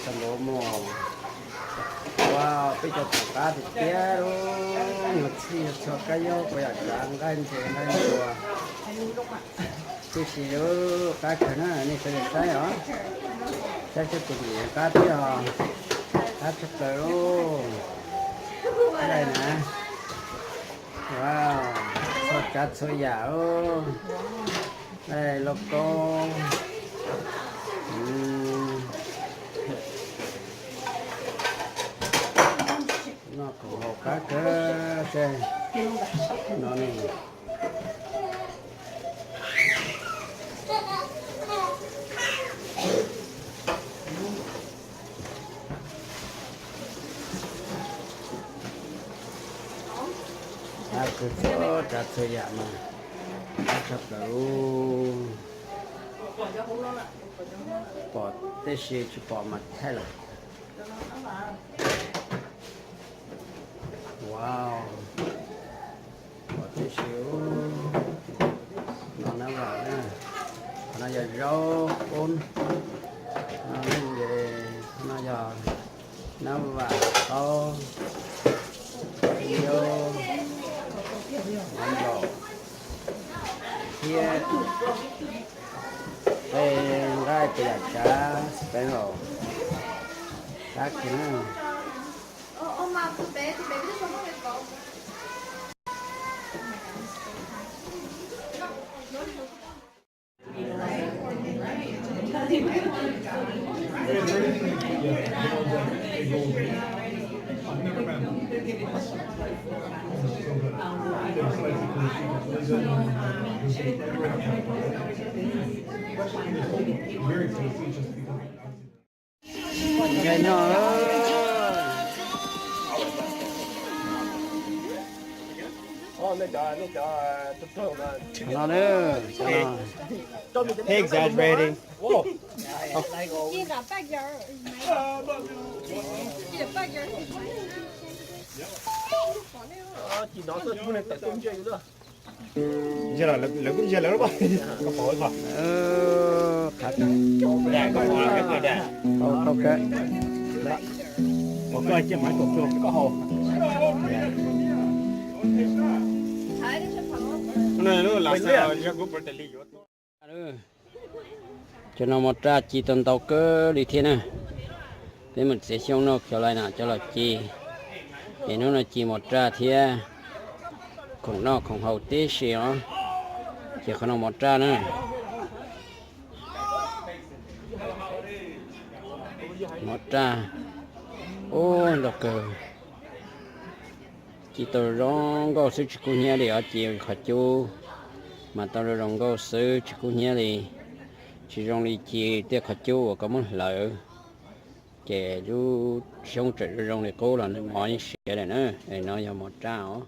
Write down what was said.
Tau npaum mus. Wow, peb cov txhuam qab tiag tiag lauj. Nyuag txhij txhua kab yaub, kuv yam tsav nqaij ntses nqaij ntuas. Tib si lub qab kawg na, nej sawv daws saib os. Saib seb tus nim qab thiab os. Qab tshaj plaws lauj. Nqaij na. Wow, txhua tsav txhua yam lauj. Nqaij lauj kaub. Noj khoom haus qab kawg, no ne. Qab kawg, txhua tsav txhua yam mas qab tshaj plaws. Pom tib si tsis pom mas thaij lawm. Wow, pom tib si. No nab vam na, qhov no yog zaub qub, no ne, qhov no yog nab vam, taub, yau, nplaum, thiab tej nqaij tej yam tsav xeev laus. Qab kawg na. Nqaij noj. No, he exaggerating. Qhav, tau kawg. Cov no mos raj ci tau ntau kawg li thiab na. Peb mus txiav xyoob noj xyov lais no cov los ci. Es hnub no ci mos raj thiab, khoom noj khoom haus tib si os. Ces qhov no mos raj na. Mos raj. Ub, ntau kawg. Ci tau zoo nkauj xwb tsis kub hnyiab li os, ci qhov cub mas tau zoo nkauj xwb tsis kub hnyiab li. Tsis zoo li ci tej qhov cub uas koj muab hlawv ces lub xyoob tseem zoo zoo li qub los nws mos yeej siav lawm na. Es no yog mos raj os.